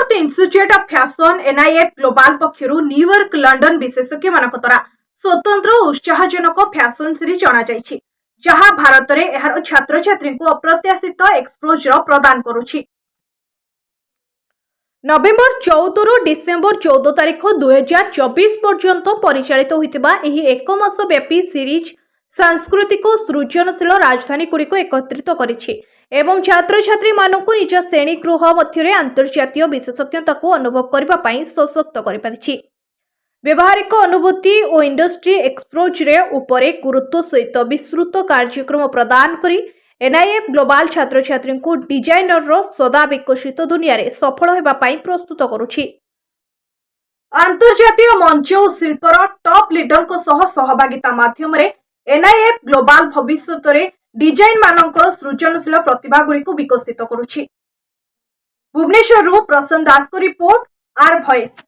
Nirut institute of fashion NIF global ପକ୍ଷରୁ New York, London ବିଶେଷଜ୍ଞମାନଙ୍କ ଦ୍ୱାରା ସ୍ୱତନ୍ତ୍ର ଉତ୍ସାହଜନକ ଫ୍ୟାସନ ସିରିଜ ଅଣାଯାଇଛି, ଯାହା ଭାରତରେ ଏହାର ଛାତ୍ରଛାତ୍ରୀଙ୍କୁ ଅପ୍ରତ୍ୟାଶିତ ଏକ୍ସପୋଜର ପ୍ରଦାନ କରୁଛି। ନଭେମ୍ବର 14ରୁ ଡିସେମ୍ବର 14 ତାରିଖ 2024 ପର୍ଯ୍ୟନ୍ତ ପରିଚାଳିତ ହୋଇଥିବା ଏହି ଏକ ମାସ ବ୍ୟାପୀ ସିରିଜ ସାଂସ୍କୃତିକ ଓ ସୃଜନଶୀଳ ରାଜଧାନୀଗୁଡ଼ିକୁ ଏକତ୍ରିତ କରିଛି ଏବଂ ଛାତ୍ରଛାତ୍ରୀମାନଙ୍କୁ ନିଜ ଶ୍ରେଣୀଗୃହ ମଧ୍ୟରେ ଆନ୍ତର୍ଜାତୀୟ ବିଶେଷଜ୍ଞତାକୁ ଅନୁଭବ କରିବା ପାଇଁ ସଶକ୍ତ କରିପାରିଛି। ବ୍ୟବହାରିକ ଅନୁଭୂତି ଓ ଇଣ୍ଡଷ୍ଟ୍ରି ଏକ୍ସପୋଜର ଉପରେ ଗୁରୁତ୍ୱ ସହିତ ବିସ୍ତୃତ କାର୍ଯ୍ୟକ୍ରମ ପ୍ରଦାନ କରି ଏନ୍ଆଇଏଫ୍ ଗ୍ଲୋବାଲ ଛାତ୍ରଛାତ୍ରୀଙ୍କୁ ଡିଜାଇନର ସଦା ବିକଶିତ ଦୁନିଆରେ ସଫଳ ହେବା ପାଇଁ ପ୍ରସ୍ତୁତ କରୁଛି। ଆନ୍ତର୍ଜାତୀୟ ମଞ୍ଚ ଓ ଶିଳ୍ପର ଟପ୍ ଲିଡରଙ୍କ ସହ ସହଭାଗିତା ମାଧ୍ୟମରେ ଏନ୍ଆଇଏଫ୍ ଗ୍ଲୋବାଲ ଭବିଷ୍ୟତରେ ଡିଜାଇନମାନଙ୍କର ସୃଜନଶୀଳ ପ୍ରତିଭାଗୁଡ଼ିକୁ ବିକଶିତ କରୁଛି। ଭୁବନେଶ୍ୱରରୁ ପ୍ରସନ୍ନ ଦାସଙ୍କ ରିପୋର୍ଟ, ଆର୍ ଭଏସ୍।